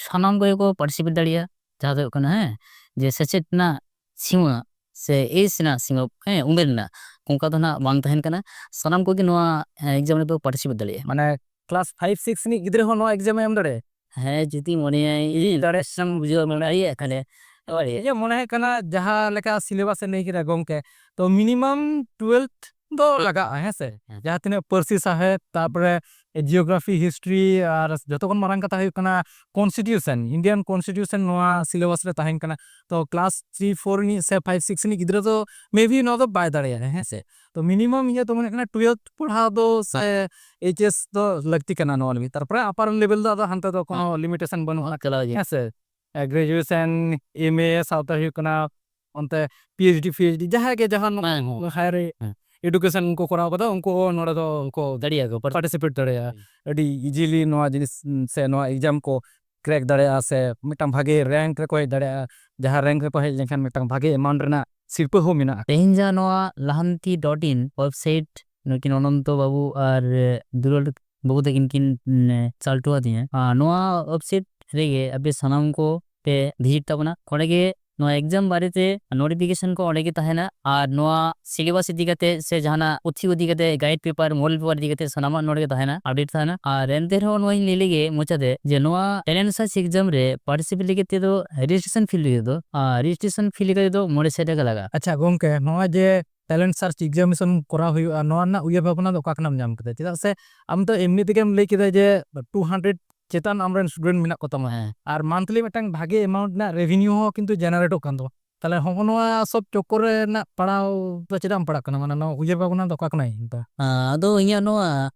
ᱥᱟᱱᱟᱢ ᱠᱚᱜᱮ ᱠᱚ ᱯᱟᱨᱴᱤᱥᱤᱯᱮᱴ ᱫᱟᱲᱮᱭᱟᱜᱼᱟ᱾ ᱡᱟᱦᱟᱸ ᱫᱚ ᱦᱩᱭᱩᱜ ᱠᱟᱱᱟ, ᱦᱮᱸ, ᱡᱮ ᱥᱮᱪᱮᱫ ᱨᱮᱱᱟᱜ ᱥᱤᱢᱟᱹ ᱥᱮ ᱮᱡᱽ ᱨᱮᱱᱟᱜ ᱥᱤᱢᱟᱹ, ᱦᱮᱸ, ᱩᱢᱮᱨ ᱨᱮᱱᱟᱜ ᱚᱱᱠᱟ ᱫᱚ ᱱᱟᱜ ᱵᱟᱝ ᱛᱟᱦᱮᱱ ᱠᱟᱱᱟ᱾ ᱥᱟᱱᱟᱢ ᱠᱚᱜᱮ ᱱᱚᱣᱟ, ᱦᱮᱸ, ᱮᱠᱡᱟᱢ ᱨᱮᱫᱚ ᱯᱟᱨᱴᱤᱥᱤᱯᱮᱴ ᱫᱟᱲᱮᱭᱟᱜᱼᱟ᱾ ᱢᱟᱱᱮ ᱠᱞᱟᱥ ᱯᱷᱟᱭᱤᱵᱷ ᱥᱤᱠᱥ ᱨᱤᱱᱤᱡ ᱜᱤᱫᱽᱨᱟᱹ ᱦᱚᱸ ᱱᱚᱣᱟ ᱮᱠᱡᱟᱢ ᱮ ᱮᱢ ᱫᱟᱲᱮᱭᱟᱜᱼᱟ? ᱦᱮᱸ, ᱡᱩᱫᱤ ᱢᱚᱱᱮᱭᱟᱭ, ᱤᱧ ᱫᱟᱲᱮᱭᱟᱜ ᱥᱟᱱᱟᱢ ᱵᱩᱡᱷᱟᱹᱣ ᱢᱚᱱᱮ ᱤᱭᱟᱹ ᱠᱷᱟᱱᱮ, ᱮᱵᱟᱨ ᱤᱧᱟᱹᱜ ᱢᱚᱱᱮ ᱦᱩᱭᱩᱜ ᱠᱟᱱᱟ ᱡᱟᱦᱟᱸ ᱞᱮᱠᱟ ᱥᱤᱞᱮᱵᱟᱥ ᱮ ᱞᱟᱹᱭ ᱠᱮᱫᱟ ᱜᱚᱢᱠᱮ, ᱛᱚ ᱢᱤᱱᱤᱢᱟᱢ ᱴᱩᱭᱮᱞᱵᱷ ᱫᱚ ᱞᱟᱜᱟᱜᱼᱟ, ᱦᱮᱸ ᱥᱮ? ᱦᱮᱸ᱾ ᱡᱟᱦᱟᱸ ᱛᱤᱱᱟᱹᱜ ᱯᱟᱹᱨᱥᱤ ᱥᱟᱶᱦᱮᱫ, ᱛᱟᱨᱯᱚᱨᱮ ᱡᱤᱭᱳᱜᱨᱟᱯᱷᱤ, ᱦᱤᱥᱴᱨᱤ, ᱟᱨ ᱡᱚᱛᱚ ᱠᱷᱚᱱ ᱢᱟᱨᱟᱝ ᱠᱟᱛᱷᱟ ᱦᱩᱭᱩᱜ ᱠᱟᱱᱟ ᱠᱚᱱᱥᱴᱤᱴᱤᱭᱩᱥᱚᱱ, ᱤᱱᱰᱤᱭᱟᱱ ᱠᱚᱱᱥᱴᱤᱴᱤᱭᱩᱥᱚᱱ ᱱᱚᱣᱟ ᱥᱤᱞᱮᱵᱟᱥ ᱨᱮ ᱛᱟᱦᱮᱱ ᱠᱟᱱᱟ᱾ ᱛᱚ ᱠᱞᱟᱥ ᱛᱷᱨᱤ, ᱯᱷᱳᱨ ᱨᱤᱱᱤᱡ ᱥᱮ ᱯᱷᱟᱭᱤᱵᱷ, ᱥᱤᱠᱥ ᱨᱤᱱᱤᱡ ᱜᱤᱫᱽᱨᱟᱹ ᱫᱚ ᱢᱮᱵᱤ ᱱᱚᱣᱟ ᱫᱚ ᱵᱟᱭ ᱫᱟᱲᱮᱭᱟᱜᱼᱟ, ᱦᱮᱸ ᱥᱮ? ᱛᱚ ᱢᱤᱱᱤᱢᱟᱢ ᱤᱧᱟᱹᱜ ᱫᱚ ᱢᱚᱱᱮ ᱦᱩᱭᱩᱜ ᱠᱟᱱᱟ ᱴᱩᱭᱮᱞᱵᱷ ᱯᱟᱲᱦᱟᱣ ᱫᱚ ᱥᱮ ᱮᱭᱤᱪ ᱮᱥ ᱫᱚ ᱞᱟᱹᱠᱛᱤ ᱠᱟᱱᱟ ᱱᱚᱣᱟ ᱞᱟᱹᱜᱤᱫ᱾ ᱛᱟᱨᱯᱚᱨᱮ ᱟᱯᱟᱨ ᱞᱮᱵᱮᱞ ᱫᱚ ᱟᱫᱚ ᱦᱟᱱᱛᱮ ᱫᱚ ᱠᱳᱱᱳ ᱞᱤᱢᱤᱴᱮᱥᱚᱱ ᱵᱟᱹᱱᱩᱜᱼᱟ, ᱪᱟᱞᱟᱣ ᱤᱫᱤ᱾ ᱦᱮᱸ ᱥᱮ? ᱜᱨᱮᱡᱩᱭᱮᱥᱚᱱ, ᱮᱢ ᱮ, ᱥᱟᱶᱛᱮ ᱦᱩᱭᱩᱜ ᱠᱟᱱᱟ ᱚᱱᱛᱮ P H D, P H D, ᱡᱟᱦᱟᱸᱭ ᱜᱮ ᱡᱟᱦᱟᱱ ᱦᱮᱸ, ᱦᱮᱸ᱾ ᱦᱟᱭᱟᱨ ᱦᱮᱸ᱾ ᱮᱰᱩᱠᱮᱥᱚᱱ ᱠᱚ ᱠᱚᱨᱟᱣ ᱠᱟᱫᱟ, ᱩᱱᱠᱩ ᱦᱚᱸ ᱱᱚᱰᱮ ᱫᱚ ᱩᱱᱠᱩ ᱫᱟᱲᱮᱭᱟᱜᱼᱟ ᱠᱚ, ᱯᱟᱨᱴᱤᱥᱤᱯᱮᱴ ᱫᱟᱲᱮᱭᱟᱜᱼᱟ᱾ ᱦᱮᱸ᱾ ᱟᱹᱰᱤ ᱤᱡᱤᱞᱤ ᱱᱚᱣᱟ ᱡᱤᱱᱤᱥ, ᱥᱮ ᱱᱚᱣᱟ ᱮᱠᱡᱟᱢ ᱠᱚ ᱠᱨᱮᱠ ᱫᱟᱲᱮᱭᱟᱜᱼᱟ, ᱥᱮ ᱢᱤᱫᱴᱟᱝ ᱵᱷᱟᱜᱮ ᱨᱮᱝᱠ ᱨᱮᱠᱚ ᱦᱮᱡ ᱫᱟᱲᱮᱭᱟᱜᱼᱟ᱾ ᱡᱟᱦᱟᱸ ᱨᱮᱝᱠ ᱨᱮᱠᱚ ᱦᱮᱡ ᱞᱮᱱᱠᱷᱟᱱ ᱢᱤᱫᱴᱟᱝ ᱵᱷᱟᱜᱮ ᱮᱢᱟᱣᱩᱱᱴ ᱨᱮᱱᱟᱜ ᱥᱤᱨᱯᱟᱹ ᱦᱚᱸ ᱢᱮᱱᱟᱜᱼᱟ᱾ ᱛᱮᱦᱮᱧ ᱡᱟᱦᱟᱸ ᱱᱚᱣᱟ ᱞᱟᱦᱟᱱᱛᱤ ᱰᱚᱴ ᱤᱱ ᱣᱮᱵᱥᱟᱭᱤᱴ ᱱᱩᱠᱤᱱ ᱚᱱᱚᱱᱛᱚ ᱵᱟᱹᱵᱩ ᱟᱨ, ᱮ, ᱫᱩᱞᱟᱹᱲ ᱵᱟᱹᱵᱩ ᱛᱟᱹᱠᱤᱱ ᱠᱤᱱ, ᱮ, ᱪᱟᱞᱴᱩ ᱟᱹᱫᱤᱧᱟ᱾ ᱟᱨ ᱱᱚᱣᱟ ᱣᱮᱵᱥᱟᱭᱤᱴ ᱨᱮᱜᱮ ᱟᱯᱮ ᱥᱟᱱᱟᱢ ᱠᱚ ᱯᱮ ᱵᱷᱤᱡᱤᱴ ᱛᱟᱵᱚᱱᱟ᱾ ᱚᱸᱰᱮ ᱜᱮ ᱱᱚᱣᱟ ᱮᱠᱡᱟᱢ ᱵᱟᱨᱮᱛᱮ ᱱᱳᱴᱤᱯᱷᱤᱠᱮᱥᱚᱱ ᱠᱚ ᱚᱸᱰᱮ ᱜᱮ ᱛᱟᱦᱮᱱᱟ᱾ ᱟᱨ ᱱᱚᱣᱟ ᱥᱤᱞᱮᱵᱟᱥ ᱤᱫᱤ ᱠᱟᱛᱮ ᱥᱮ ᱡᱟᱦᱟᱱᱟᱜ ᱯᱩᱛᱷᱤ ᱤᱫᱤ ᱠᱟᱛᱮ, ᱜᱟᱭᱤᱰ ᱯᱮᱯᱟᱨ, ᱢᱚᱰᱮᱞ ᱯᱮᱯᱟᱨ ᱤᱫᱤ ᱠᱟᱛᱮ ᱥᱟᱱᱟᱢᱟᱜ ᱱᱚᱰᱮ ᱜᱮ ᱛᱟᱦᱮᱱᱟ, ᱟᱯᱰᱮᱴ ᱛᱟᱦᱮᱱᱟ᱾ ᱟᱨ ᱮᱱᱛᱮ ᱨᱮᱦᱚᱸ ᱱᱚᱣᱟᱧ ᱞᱟᱹᱭ ᱞᱮᱜᱮ ᱢᱚᱪᱟᱛᱮ ᱡᱮ ᱱᱚᱣᱟ ᱴᱮᱞᱮᱱᱴ ᱥᱟᱨᱪ ᱮᱠᱡᱟᱢ ᱨᱮ ᱯᱟᱨᱴᱤᱥᱤᱯᱮᱴ ᱞᱟᱹᱜᱤᱫ ᱛᱮᱫᱚ ᱨᱮᱡᱤᱥᱴᱨᱮᱥᱚᱱ ᱯᱷᱤ ᱞᱟᱹᱜᱤᱫ ᱫᱚ, ᱟᱨ ᱨᱮᱡᱤᱥᱴᱨᱮᱥᱚᱱ ᱯᱷᱤ ᱞᱮᱠᱟ ᱛᱮᱫᱚ ᱢᱚᱬᱮ ᱥᱟᱭ ᱴᱟᱠᱟ ᱞᱟᱜᱟᱜᱼᱟ᱾ ᱟᱪᱪᱷᱟ ᱜᱚᱢᱠᱮ, ᱱᱚᱣᱟ ᱡᱮ talent search examination ᱠᱚᱨᱟᱣ ᱦᱩᱭᱩᱜᱼᱟ, ᱱᱚᱣᱟ ᱨᱮᱱᱟᱜ ᱩᱭᱦᱟᱹᱨ ᱵᱷᱟᱵᱽᱱᱟ ᱫᱚ ᱚᱠᱟ ᱠᱷᱚᱱᱟᱜ ᱮᱢ ᱧᱟᱢ ᱠᱮᱫᱟ? ᱪᱮᱫᱟᱜ ᱥᱮ ᱟᱢ ᱫᱚ ᱮᱢᱱᱤ ᱛᱮᱜᱮᱢ ᱞᱟᱹᱭ ᱠᱮᱫᱟ ᱡᱮ two hundred ᱪᱮᱛᱟᱱ ᱟᱢᱨᱮᱱ student ᱢᱮᱱᱟᱜ ᱠᱚ ᱛᱟᱢᱟ, ᱦᱮᱸ᱾ ᱟᱨ monthly ᱢᱤᱫᱴᱟᱝ ᱵᱷᱟᱜᱮ amount ᱨᱮᱱᱟᱜ revenue ᱦᱚᱸ ᱠᱤᱱᱛᱩ generateᱚᱜ ᱠᱟᱱ ᱛᱟᱢᱟ᱾ ᱛᱟᱦᱞᱮ ᱦᱚᱸᱜᱼᱚ ᱱᱚᱣᱟ ᱥᱚᱵ ᱪᱚᱠᱠᱚᱨ ᱨᱮᱱᱟᱜ ᱯᱟᱲᱟᱣ ᱫᱚ ᱪᱮᱫᱟᱜ ᱮᱢ ᱯᱟᱲᱟᱜ ᱠᱟᱱᱟ? ᱢᱟᱱᱮ ᱱᱚᱣᱟ ᱩᱭᱦᱟᱹᱨ ᱵᱷᱟᱵᱽᱱᱟ ᱫᱚ ᱚᱠᱟ ᱠᱷᱚᱱᱟᱜ ᱦᱮᱡ ᱮᱱ ᱛᱟᱢᱟ? ᱟᱸ, ᱟᱫᱚ ᱤᱧᱟᱹᱜ ᱱᱚᱣᱟ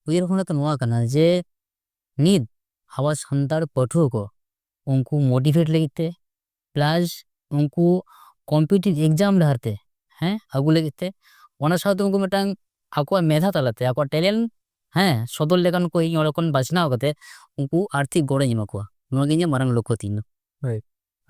ᱩᱭᱦᱟᱹᱨ ᱵᱷᱟᱵᱽᱱᱟ ᱫᱚ ᱱᱚᱣᱟ ᱠᱟᱱᱟ ᱡᱮ ᱱᱤᱛ ᱟᱵᱚ ᱥᱟᱱᱛᱟᱲ ᱯᱟᱹᱴᱷᱩᱣᱟᱹ ᱠᱚ ᱩᱱᱠᱩ motivate ᱞᱟᱹᱜᱤᱫ ᱛᱮ, plus ᱩᱱᱠᱩ competitive exam ᱰᱟᱦᱟᱨ ᱛᱮ, ᱦᱮᱸ, ᱟᱹᱜᱩ ᱞᱟᱹᱜᱤᱫ ᱛᱮ, ᱚᱱᱟ ᱥᱟᱶᱛᱮ ᱩᱱᱠᱩ ᱢᱤᱫᱴᱟᱝ ᱟᱠᱚᱣᱟᱜ ᱢᱮᱫᱷᱟ ᱛᱟᱞᱟᱛᱮ ᱟᱠᱚᱣᱟᱜ talent, ᱦᱮᱸ, ᱥᱚᱫᱚᱨ ᱞᱮᱠᱟᱱ ᱠᱚ ᱤᱧ ᱚᱸᱰᱮ ᱠᱷᱚᱱ ᱵᱟᱪᱷᱱᱟᱣ ᱠᱟᱛᱮ ᱩᱱᱠᱩ ᱟᱨᱛᱷᱤᱠ ᱜᱚᱲᱚᱧ ᱮᱢᱟ ᱠᱚᱣᱟ᱾ ᱱᱚᱣᱟ ᱜᱮ ᱤᱧᱟᱹᱜ ᱢᱟᱨᱟᱝ ᱞᱚᱠᱠᱷᱚ ᱛᱤᱧ ᱫᱚ᱾ ᱦᱳᱭ᱾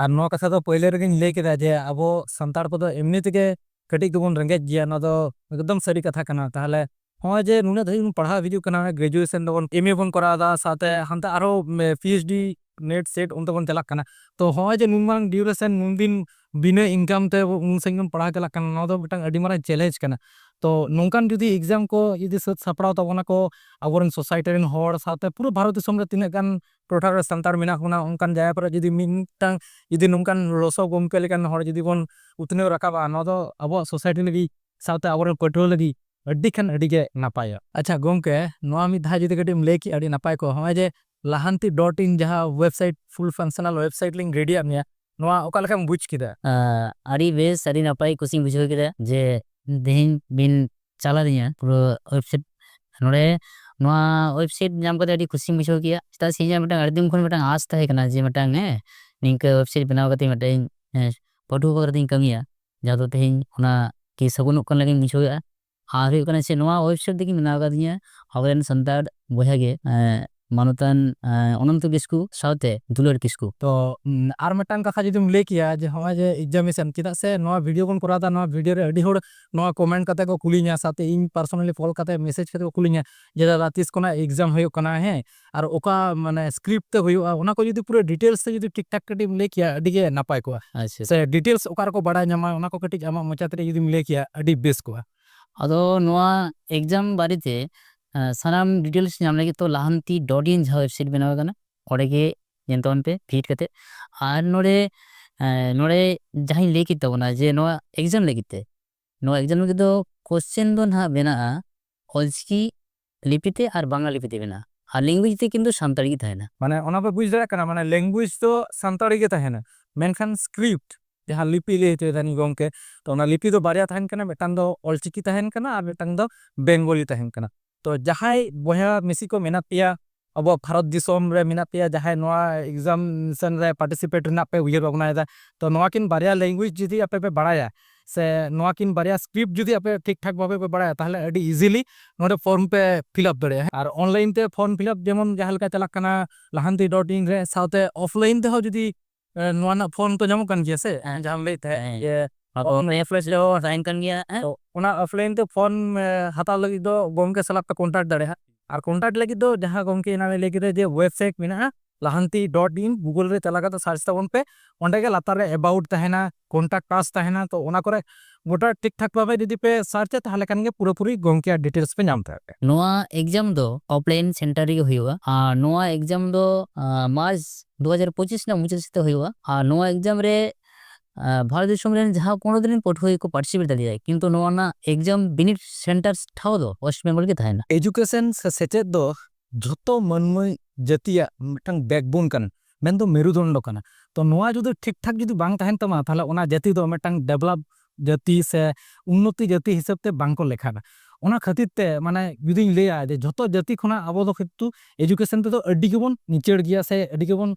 ᱟᱨ ᱱᱚᱣᱟ ᱠᱟᱛᱷᱟ ᱫᱚ ᱯᱳᱭᱞᱳ ᱨᱮᱜᱮᱧ ᱞᱟᱹᱭ ᱠᱮᱫᱟ ᱡᱮ ᱟᱵᱚ ᱥᱟᱱᱛᱟᱲ ᱠᱚᱫᱚ ᱮᱢᱱᱤ ᱛᱮᱜᱮ ᱠᱟᱹᱴᱤᱡ ᱫᱚᱵᱚᱱ ᱨᱮᱸᱜᱮᱡ ᱜᱮᱭᱟ, ᱱᱚᱣᱟ ᱫᱚ ᱮᱠᱫᱚᱢ ᱥᱟᱹᱨᱤ ᱠᱟᱛᱷᱟ ᱠᱟᱱᱟ᱾ ᱛᱟᱦᱞᱮ ᱱᱚᱜᱼᱚᱭ ᱡᱮ ᱱᱩᱱᱟᱹᱜ ᱫᱷᱟᱹᱵᱤᱡ ᱵᱚᱱ ᱯᱟᱲᱦᱟᱣ ᱦᱤᱡᱩᱜ ᱠᱟᱱᱟ, graduation ᱫᱚᱵᱚᱱ, M A ᱵᱚᱱ ᱠᱚᱨᱟᱣ ᱮᱫᱟ, ᱥᱟᱶᱛᱮ ᱦᱟᱱᱛᱮ ᱟᱨᱦᱚᱸ, ᱩᱢ, P H D, NET, SET ᱚᱱᱛᱮ ᱵᱚᱱ ᱪᱟᱞᱟᱜ ᱠᱟᱱᱟ᱾ ᱛᱚ ᱦᱚᱸᱜᱼᱚᱭ ᱡᱮ ᱱᱩᱱ ᱢᱟᱨᱟᱝ duration, ᱱᱩᱱ ᱫᱤᱱ ᱵᱤᱱᱟᱹ income ᱛᱮ ᱩᱱ ᱥᱟᱺᱜᱤᱧ ᱵᱚᱱ ᱯᱟᱲᱦᱟᱣ ᱪᱟᱞᱟᱜ ᱠᱟᱱᱟ, ᱱᱚᱣᱟ ᱫᱚ ᱢᱤᱫᱴᱟᱝ ᱟᱹᱰᱤ ᱢᱟᱨᱟᱝ challenge ᱠᱟᱱᱟ᱾ ᱛᱚ ᱱᱚᱝᱠᱟᱱ ᱡᱩᱫᱤ exam ᱠᱚ ᱡᱩᱫᱤ ᱥᱟᱹᱛ ᱥᱟᱯᱲᱟᱣ ᱛᱟᱵᱚᱱᱟ ᱠᱚ ᱟᱵᱚᱨᱮᱱ society ᱨᱮᱱ ᱦᱚᱲ, ᱥᱟᱶᱛᱮ ᱯᱩᱨᱟᱹ ᱵᱷᱟᱨᱚᱛ ᱫᱤᱥᱚᱢ ᱨᱮ ᱛᱤᱱᱟᱹᱜ ᱜᱟᱱ ᱴᱚᱴᱷᱟ ᱨᱮ ᱥᱟᱱᱛᱟᱲ ᱢᱮᱱᱟᱜ ᱵᱚᱱᱟ, ᱚᱱᱠᱟᱱ ᱡᱟᱭᱜᱟ ᱠᱚᱨᱮ ᱡᱩᱫᱤ ᱢᱤᱫᱴᱟᱝ, ᱡᱩᱫᱤ ᱱᱚᱝᱠᱟᱱ ᱨᱚᱥᱚ ᱜᱚᱢᱠᱮ ᱞᱮᱠᱟᱱ ᱦᱚᱲ ᱡᱩᱫᱤ ᱵᱚᱱ ᱩᱛᱱᱟᱹᱣ ᱨᱟᱠᱟᱵᱟ, ᱱᱚᱣᱟ ᱫᱚ ᱟᱵᱚᱣᱟᱜ society ᱞᱟᱹᱜᱤᱫ, ᱥᱟᱶᱛᱮ ᱟᱵᱚᱨᱮᱱ ᱯᱟᱹᱴᱷᱩᱣᱟᱹ ᱞᱟᱹᱜᱤᱫ ᱟᱹᱰᱤ ᱠᱷᱟᱱ ᱟᱹᱰᱤ ᱜᱮ ᱱᱟᱯᱟᱭᱚᱜᱼᱟ᱾ ᱟᱪᱪᱷᱟ ᱜᱚᱢᱠᱮ, ᱱᱚᱣᱟ ᱢᱤᱫ ᱫᱷᱟᱣ ᱡᱩᱫᱤ ᱠᱟᱹᱴᱤᱡ ᱮᱢ ᱞᱟᱹᱭ ᱠᱮᱭᱟ, ᱟᱹᱰᱤ ᱱᱟᱯᱟᱭ ᱠᱚᱜᱼᱟ᱾ ᱱᱚᱜᱼᱚᱭ ᱡᱮ ᱞᱟᱦᱟᱱᱛᱤ dot in ᱡᱟᱦᱟᱸ website, full functional website ᱞᱤᱧ ready ᱟᱫ ᱢᱮᱭᱟ, ᱱᱚᱣᱟ ᱚᱠᱟ ᱞᱮᱠᱟᱢ ᱵᱩᱡᱽ ᱠᱮᱫᱟ? ᱟᱸ, ᱟᱹᱰᱤ ᱵᱮᱥ, ᱟᱹᱰᱤ ᱱᱟᱯᱟᱭ ᱠᱩᱥᱤᱧ ᱵᱩᱡᱷᱟᱹᱣ ᱠᱮᱫᱟ ᱡᱮ ᱛᱮᱦᱮᱧ ᱵᱤᱱ ᱪᱟᱞᱟᱣ ᱫᱤᱧᱟ ᱯᱩᱨᱟᱹ website ᱱᱚᱰᱮ᱾ ᱱᱚᱣᱟ website ᱧᱟᱢ ᱠᱟᱛᱮ ᱟᱹᱰᱤ ᱠᱩᱥᱤᱧ ᱵᱩᱡᱷᱟᱹᱣ ᱠᱮᱭᱟ, ᱪᱮᱫᱟᱜ ᱥᱮ ᱤᱧᱟᱹᱜ ᱢᱤᱫᱴᱟᱝ ᱟᱹᱰᱤ ᱫᱤᱱ ᱠᱷᱚᱱ ᱢᱤᱫᱴᱟᱝ ᱟᱸᱥ ᱛᱟᱦᱮᱸ ᱠᱟᱱᱟ ᱡᱮ ᱢᱤᱫᱴᱟᱝ, ᱦᱮᱸ, ᱱᱤᱝᱠᱟᱹ website ᱵᱮᱱᱟᱣ ᱠᱟᱛᱮ ᱢᱤᱫᱴᱟᱝ, ᱦᱮᱸ, ᱯᱟᱹᱴᱷᱩᱣᱟᱹ ᱠᱚ ᱠᱟᱛᱮᱧ ᱠᱟᱹᱢᱤᱭᱟ, ᱡᱟᱦᱟᱸ ᱫᱚ ᱛᱮᱦᱮᱧ ᱚᱱᱟ ᱠᱤ ᱥᱟᱹᱜᱩᱱᱚᱜ ᱠᱟᱱ ᱞᱮᱠᱟᱧ ᱵᱩᱡᱷᱟᱹᱣᱮᱫᱼᱟ᱾ ᱟᱨ ᱦᱩᱭᱩᱜ ᱠᱟᱱᱟ ᱪᱮᱫ, ᱱᱚᱣᱟ website ᱛᱮᱜᱮ ᱢᱮᱱᱟᱜ ᱟᱠᱟᱫᱤᱧᱟ ᱟᱵᱚᱨᱮᱱ ᱥᱟᱱᱛᱟᱲ ᱵᱚᱭᱦᱟ ᱜᱮ, ᱮᱸ, ᱢᱟᱱᱚᱛᱟᱱ, ᱮᱸ, ᱚᱱᱚᱱᱛᱚ ᱠᱤᱥᱠᱩ ᱥᱟᱶᱛᱮ ᱫᱩᱞᱟᱹᱲ ᱠᱤᱥᱠᱩ᱾ ᱛᱚ, ᱩᱢ, ᱟᱨ ᱢᱤᱫᱴᱟᱝ ᱠᱟᱛᱷᱟ ᱡᱩᱫᱤᱢ ᱞᱟᱹᱭ ᱠᱮᱭᱟ ᱡᱮ ᱦᱚᱸᱜᱼᱚᱭ ᱡᱮ examination, ᱪᱮᱫᱟᱜ ᱥᱮ ᱱᱚᱣᱟ video ᱵᱚᱱ ᱠᱚᱨᱟᱣ ᱮᱫᱟ, ᱱᱚᱣᱟ video ᱨᱮ ᱟᱹᱰᱤ ᱦᱚᱲ ᱱᱚᱣᱟ comment ᱠᱟᱛᱮ ᱠᱚ ᱠᱩᱞᱤᱧᱟ, ᱥᱟᱶᱛᱮ ᱤᱧ personally call ᱠᱟᱛᱮ message ᱠᱟᱛᱮ ᱠᱚ ᱠᱩᱞᱤᱧᱟ ᱡᱮ, "ᱫᱟᱫᱟ, ᱛᱤᱥ ᱠᱷᱚᱱᱟᱜ exam ᱦᱩᱭᱩᱜ ᱠᱟᱱᱟ, ᱦᱮᱸ, ᱟᱨ ᱚᱠᱟ, ᱢᱟᱱᱮ, script ᱛᱮ ᱦᱩᱭᱩᱜᱼᱟ?" ᱚᱱᱟ ᱠᱚ ᱡᱩᱫᱤ ᱯᱩᱨᱟᱹ details ᱛᱮ ᱡᱩᱫᱤ ᱴᱷᱤᱠ ᱴᱷᱟᱠ ᱠᱟᱹᱴᱤᱡ ᱮᱢ ᱞᱟᱹᱭ ᱠᱮᱭᱟ, ᱟᱹᱰᱤ ᱜᱮ ᱱᱟᱯᱟᱭ ᱠᱚᱜᱼᱟ᱾ ᱟᱪᱪᱷᱟ᱾ ᱥᱮ details ᱚᱠᱟ ᱨᱮᱠᱚ ᱵᱟᱲᱟᱭ ᱧᱟᱢᱟ, ᱚᱱᱟ ᱠᱚ ᱠᱟᱹᱴᱤᱡ ᱟᱢᱟᱜ ᱢᱚᱪᱟ ᱛᱮ ᱡᱩᱫᱤᱢ ᱞᱟᱹᱭ ᱠᱮᱭᱟ, ᱟᱹᱰᱤ ᱵᱮᱥ ᱠᱚᱜᱼᱟ᱾ ᱟᱫᱚ ᱱᱚᱣᱟ exam ᱵᱟᱨᱮᱛᱮ, ᱮᱸ, ᱥᱟᱱᱟᱢ details ᱧᱟᱢ ᱞᱟᱹᱜᱤᱫ ᱛᱚ ᱞᱟᱦᱟᱱᱛᱤ dot in ᱡᱟᱦᱟᱸ website ᱵᱮᱱᱟᱣ ᱟᱠᱟᱱᱟ, ᱚᱸᱰᱮ ᱜᱮ ᱧᱮᱞ ᱛᱟᱵᱚᱱ ᱯᱮ, visit ᱠᱟᱛᱮ᱾ ᱟᱨ ᱱᱚᱰᱮ, ᱮᱸ, ᱱᱚᱰᱮ ᱡᱟᱦᱟᱸᱧ ᱞᱟᱹᱭ ᱠᱮᱫ ᱛᱟᱵᱚᱱᱟ ᱡᱮ ᱱᱚᱣᱟ exam ᱞᱟᱹᱜᱤᱫ ᱛᱮ, ᱱᱚᱣᱟ ᱮᱠᱡᱟᱢ ᱞᱟᱹᱜᱤᱫ ᱫᱚ ᱠᱚᱥᱪᱮᱱ ᱫᱚ ᱱᱟᱦᱟᱜ ᱢᱮᱱᱟᱜᱼᱟ ᱚᱞᱪᱤᱠᱤ ᱞᱤᱯᱤ ᱛᱮ ᱟᱨ ᱵᱟᱝᱞᱟ ᱞᱤᱯᱤ ᱛᱮ ᱢᱮᱱᱟᱜᱼᱟ, ᱟᱨ ᱞᱮᱝᱜᱩᱭᱮᱡᱽ ᱛᱮ ᱠᱤᱱᱛᱩ ᱥᱟᱱᱛᱟᱲᱤ ᱜᱮ ᱛᱟᱦᱮᱱᱟ᱾ ᱢᱟᱱᱮ ᱚᱱᱟ ᱯᱮ ᱵᱩᱡᱽ ᱫᱟᱲᱮᱭᱟᱜ ᱠᱟᱱᱟ, ᱢᱟᱱᱮ ᱞᱮᱝᱜᱩᱭᱮᱡᱽ ᱫᱚ ᱥᱟᱱᱛᱟᱲᱤ ᱜᱮ ᱛᱟᱦᱮᱱᱟ, ᱢᱮᱱᱠᱷᱟᱱ ᱥᱠᱨᱤᱯᱴ ᱡᱟᱦᱟᱸ ᱞᱤᱯᱤ ᱞᱟᱹᱭ ᱦᱚᱪᱚᱭᱮᱫᱟ ᱱᱩᱭ ᱜᱚᱢᱠᱮ, ᱛᱚ ᱚᱱᱟ ᱞᱤᱯᱤ ᱫᱚ ᱵᱟᱨᱭᱟ ᱛᱟᱦᱮᱱ ᱠᱟᱱᱟ, ᱢᱤᱫᱴᱟᱝ ᱫᱚ ᱚᱞᱪᱤᱠᱤ ᱛᱟᱦᱮᱱ ᱠᱟᱱᱟ ᱟᱨ ᱢᱤᱫᱴᱟᱝ ᱫᱚ ᱵᱮᱝᱜᱚᱞᱤ ᱛᱟᱦᱮᱱ ᱠᱟᱱᱟ᱾ ᱛᱚ ᱡᱟᱦᱟᱸᱭ ᱵᱚᱭᱦᱟ ᱢᱤᱥᱤ ᱠᱚ ᱢᱮᱱᱟᱜ ᱯᱮᱭᱟ, ᱟᱵᱚᱣᱟᱜ ᱵᱷᱟᱨᱚᱛ ᱫᱤᱥᱚᱢ ᱨᱮ ᱢᱮᱱᱟᱜ ᱯᱮᱭᱟ, ᱡᱟᱦᱟᱸᱭ ᱱᱚᱣᱟ ᱮᱠᱡᱟᱢᱥᱮᱱ ᱨᱮ ᱯᱟᱨᱴᱤᱥᱤᱯᱮᱴ ᱨᱮᱱᱟᱜ ᱯᱮ ᱩᱭᱦᱟᱹᱨ ᱵᱷᱟᱵᱽᱱᱟᱭᱮᱫᱟ, ᱛᱚ ᱱᱚᱣᱟ ᱠᱤᱱ ᱵᱟᱨᱭᱟ ᱞᱮᱝᱜᱩᱭᱮᱡᱽ ᱡᱩᱫᱤ ᱟᱯᱮ ᱯᱮ ᱵᱟᱲᱟᱭᱟ ᱥᱮ ᱱᱚᱣᱟ ᱠᱤᱱ ᱵᱟᱨᱭᱟ ᱥᱠᱨᱤᱯᱴ ᱡᱩᱫᱤ ᱟᱯᱮ ᱴᱷᱤᱠ ᱴᱷᱟᱠ ᱵᱷᱟᱵᱮ ᱯᱮ ᱵᱟᱲᱟᱭᱟ, ᱛᱟᱦᱚᱞᱮ ᱟᱹᱰᱤ ᱤᱡᱤᱞᱤ ᱱᱚᱰᱮ ᱯᱷᱚᱨᱢ ᱯᱮ ᱯᱷᱤᱞ ᱟᱯ ᱫᱟᱲᱮᱭᱟᱜᱼᱟ᱾ ᱟᱨ ᱚᱱᱞᱟᱭᱤᱱ ᱛᱮ ᱯᱷᱚᱨᱢ ᱯᱷᱤᱞ ᱟᱯ ᱡᱮᱢᱚᱱ ᱡᱟᱦᱟᱸ ᱞᱮᱠᱟ ᱪᱟᱞᱟᱜ ᱠᱟᱱᱟ ᱞᱟᱦᱟᱱᱛᱤ ᱰᱚᱴ ᱤᱱ ᱨᱮ, ᱥᱟᱶᱛᱮ ᱚᱯᱷᱞᱟᱭᱤᱱ ᱛᱮᱦᱚᱸ ᱡᱩᱫᱤ, ᱮ, ᱱᱚᱣᱟ ᱨᱮᱱᱟᱜ ᱯᱷᱚᱨᱢ ᱛᱚ ᱧᱟᱢᱚᱜ ᱠᱟᱱ ᱜᱮᱭᱟ ᱥᱮ, ᱦᱮᱸ᱾ ᱡᱟᱦᱟᱸᱢ ᱞᱟᱹᱭᱮᱫ ᱛᱟᱦᱮᱸᱫ ᱦᱮᱸ᱾ ᱡᱮ ᱚᱱᱟ ᱯᱷᱚᱨᱢ ᱚᱯᱷᱞᱟᱭᱤᱱ ᱨᱮᱦᱚᱸ ᱛᱟᱦᱮᱱ ᱠᱟᱱ ᱜᱮᱭᱟ, ᱦᱮᱸ᱾ ᱛᱚ ᱚᱱᱟ ᱚᱯᱷᱞᱟᱭᱤᱱ ᱛᱮ ᱯᱷᱚᱨᱢ, ᱮ, ᱦᱟᱛᱟᱣ ᱞᱟᱹᱜᱤᱫ ᱫᱚ ᱜᱚᱢᱠᱮ ᱥᱟᱞᱟᱜ ᱯᱮ ᱠᱚᱱᱴᱟᱠᱴ ᱫᱟᱲᱮᱭᱟᱜᱼᱟ᱾ ᱟᱨ ᱠᱚᱱᱴᱟᱠᱴ ᱞᱟᱹᱜᱤᱫ ᱫᱚ ᱡᱟᱦᱟᱸ ᱜᱚᱢᱠᱮ ᱮᱱᱟᱝ ᱮ ᱞᱟᱹᱭ ᱠᱮᱫᱟ ᱡᱮ ᱣᱮᱵᱥᱟᱭᱤᱴ ᱢᱮᱱᱟᱜᱼᱟ ᱞᱟᱦᱟᱱᱛᱤ ᱰᱚᱴ ᱤᱱ, ᱜᱩᱜᱩᱞ ᱨᱮ ᱪᱟᱞᱟᱣ ᱠᱟᱛᱮ ᱥᱟᱨᱪ ᱛᱟᱵᱚᱱ ᱯᱮ, ᱚᱸᱰᱮ ᱜᱮ ᱞᱟᱛᱟᱨ ᱨᱮ ᱮᱵᱟᱣᱩᱴ ᱛᱟᱦᱮᱱᱟ, ᱠᱚᱱᱴᱟᱠᱴ ᱟᱥ ᱛᱟᱦᱮᱱᱟ, ᱛᱚ ᱚᱱᱟ ᱠᱚᱨᱮ ᱜᱚᱴᱟ ᱴᱷᱤᱠ ᱴᱷᱟᱠ ᱵᱷᱟᱵᱮ ᱡᱩᱫᱤ ᱯᱮ ᱥᱟᱨᱪᱟ, ᱛᱟᱦᱚᱞᱮ ᱠᱷᱟᱱ ᱜᱮ ᱯᱩᱨᱟᱹᱯᱩᱨᱤ ᱜᱚᱢᱠᱮᱭᱟᱜ ᱰᱤᱴᱮᱞᱥ ᱯᱮ ᱧᱟᱢ ᱛᱟᱦᱮᱸᱫ᱾ ᱱᱚᱣᱟ ᱮᱠᱡᱟᱢ ᱫᱚ ᱚᱯᱷᱞᱟᱭᱤᱱ ᱥᱮᱱᱴᱟᱨ ᱨᱮᱜᱮ ᱦᱩᱭᱩᱜᱼᱟ, ᱟᱨ ᱱᱚᱣᱟ ᱮᱠᱡᱟᱢ ᱫᱚ, ᱟᱸ, ᱢᱟᱨᱪ ᱫᱩ ᱦᱟᱡᱟᱨ ᱯᱚᱸᱪᱤᱥ ᱨᱮᱱᱟᱜ ᱢᱩᱪᱟᱹᱫ ᱥᱮᱫ ᱦᱩᱭᱩᱜᱼᱟ᱾ ᱟᱨ ᱱᱚᱣᱟ ᱮᱠᱡᱟᱢ ᱨᱮ, ᱟᱸ, ᱵᱷᱟᱨᱚᱛ ᱫᱤᱥᱚᱢ ᱨᱮᱱ ᱡᱟᱦᱟᱸ ᱯᱚᱱᱨᱚ ᱫᱤᱱ ᱨᱮᱱ ᱯᱟᱹᱴᱷᱩᱣᱟᱹ ᱜᱮᱠᱚ ᱯᱟᱨᱴᱤᱥᱤᱯᱮᱴ ᱫᱟᱲᱮᱭᱟᱜᱼᱟ, ᱠᱤᱱᱛᱩ ᱱᱚᱣᱟ ᱨᱮᱱᱟᱜ ᱮᱠᱡᱟᱢ ᱵᱤᱱᱤᱰ ᱥᱮᱱᱴᱟᱨ ᱴᱷᱟᱶ ᱫᱚ ᱳᱭᱮᱥᱴ ᱵᱮᱝᱜᱚᱞ ᱜᱮ ᱛᱟᱦᱮᱱᱟ᱾ ᱮᱡᱩᱠᱮᱥᱚᱱ ᱥᱮ ᱥᱮᱪᱮᱫ ᱫᱚ ᱡᱷᱚᱛᱚ ᱢᱟᱹᱱᱢᱤ ᱡᱟᱹᱛᱤᱭᱟᱜ ᱢᱤᱫᱴᱟᱝ ᱵᱮᱠᱵᱳᱱ ᱠᱟᱱᱟ, ᱢᱮᱱᱫᱚ ᱢᱮᱨᱩᱫᱚᱱᱰᱚ ᱠᱟᱱᱟ᱾ ᱛᱚ ᱱᱚᱣᱟ ᱡᱩᱫᱤ ᱴᱷᱤᱠ ᱴᱷᱟᱠ ᱡᱩᱫᱤ ᱵᱟᱝ ᱛᱟᱦᱮᱱ ᱛᱟᱢᱟ, ᱛᱟᱦᱚᱞᱮ ᱚᱱᱟ ᱡᱟᱹᱛᱤ ᱫᱚ ᱢᱤᱫᱴᱟᱝ ᱰᱮᱵᱷᱞᱚᱯ ᱡᱟᱹᱛᱤ ᱥᱮ ᱩᱱᱱᱚᱛᱤ ᱡᱟᱹᱛᱤ ᱦᱤᱥᱟᱹᱵ ᱛᱮ ᱵᱟᱝ ᱠᱚ ᱞᱮᱠᱷᱟᱜᱼᱟ᱾ ᱚᱱᱟ ᱠᱷᱟᱹᱛᱤᱨ ᱛᱮ ᱢᱟᱱᱮ ᱡᱩᱫᱤᱧ ᱞᱟᱹᱭᱟ ᱡᱮ ᱡᱷᱚᱛᱚ ᱡᱟᱹᱛᱤ ᱠᱷᱚᱱᱟᱜ ᱟᱵᱚ ᱫᱚ ᱠᱤᱱᱛᱩ ᱮᱡᱩᱠᱮᱥᱚᱱ ᱛᱮᱫᱚ ᱟᱹᱰᱤ ᱜᱮᱵᱚᱱ ᱱᱤᱪᱟᱹᱲ ᱜᱮᱭᱟ ᱥᱮ ᱟᱹᱰᱤ ᱜᱮᱵᱚᱱ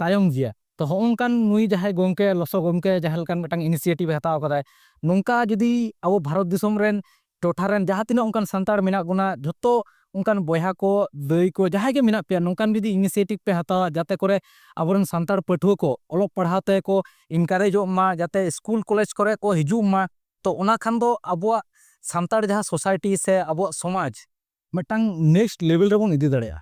ᱛᱟᱭᱚᱢ ᱜᱮᱭᱟ᱾ ᱛᱚ ᱦᱚᱸᱜᱼᱚ ᱱᱚᱝᱠᱟᱱ ᱱᱩᱭ ᱡᱟᱦᱟᱸᱭ ᱜᱚᱢᱠᱮ, ᱞᱚᱥᱚ ᱜᱚᱢᱠᱮ ᱡᱟᱦᱟᱸ ᱞᱮᱠᱟᱱ ᱢᱤᱫᱴᱟᱝ ᱤᱱᱤᱥᱤᱭᱮᱴᱤᱵᱷ ᱮ ᱦᱟᱛᱟᱣ ᱠᱟᱫᱟᱭ, ᱱᱚᱝᱠᱟ ᱡᱩᱫᱤ ᱟᱵᱚ ᱵᱷᱟᱨᱚᱛ ᱫᱤᱥᱚᱢ ᱨᱮᱱ ᱴᱚᱴᱷᱟ ᱨᱮᱱ ᱡᱟᱦᱟᱸ ᱛᱤᱱᱟᱹᱜ ᱚᱱᱠᱟᱱ ᱥᱟᱱᱛᱟᱲ ᱢᱮᱱᱟᱜ ᱵᱚᱱᱟ, ᱡᱷᱚᱛᱚ ᱚᱱᱠᱟᱱ ᱵᱚᱭᱦᱟ ᱠᱚ, ᱫᱟᱹᱭ ᱠᱚ, ᱡᱟᱦᱟᱸᱭ ᱜᱮ ᱢᱮᱱᱟᱜ ᱯᱮᱭᱟ, ᱱᱚᱝᱠᱟᱱ ᱡᱩᱫᱤ ᱤᱱᱤᱥᱤᱭᱮᱴᱤᱵᱷ ᱯᱮ ᱦᱟᱛᱟᱣᱟ, ᱡᱟᱛᱮ ᱠᱚᱨᱮ ᱟᱵᱚᱨᱮᱱ ᱥᱟᱱᱛᱟᱲ ᱯᱟᱹᱴᱷᱩᱣᱟᱹ ᱠᱚ ᱚᱞᱚᱜ ᱯᱟᱲᱦᱟᱣ ᱛᱮᱠᱚ ᱤᱱᱠᱟᱨᱮᱡᱚᱜ ᱢᱟ, ᱡᱟᱛᱮ ᱥᱠᱩᱞ ᱠᱚᱞᱮᱡᱽ ᱠᱚᱨᱮ ᱠᱚ ᱦᱤᱡᱩᱜ ᱢᱟ, ᱛᱚ ᱚᱱᱟ ᱠᱷᱟᱱ ᱫᱚ ᱟᱵᱚᱣᱟᱜ ᱥᱟᱱᱛᱟᱲ ᱡᱟᱦᱟᱸ ᱥᱳᱥᱟᱭᱴᱤ ᱥᱮ ᱟᱵᱚᱣᱟᱜ ᱥᱚᱢᱟᱡᱽ ᱢᱤᱫᱴᱟᱝ ᱱᱮᱠᱥᱴ ᱞᱮᱵᱮᱞ ᱨᱮᱵᱚᱱ ᱤᱫᱤ ᱫᱟᱲᱮᱭᱟᱜᱼᱟ᱾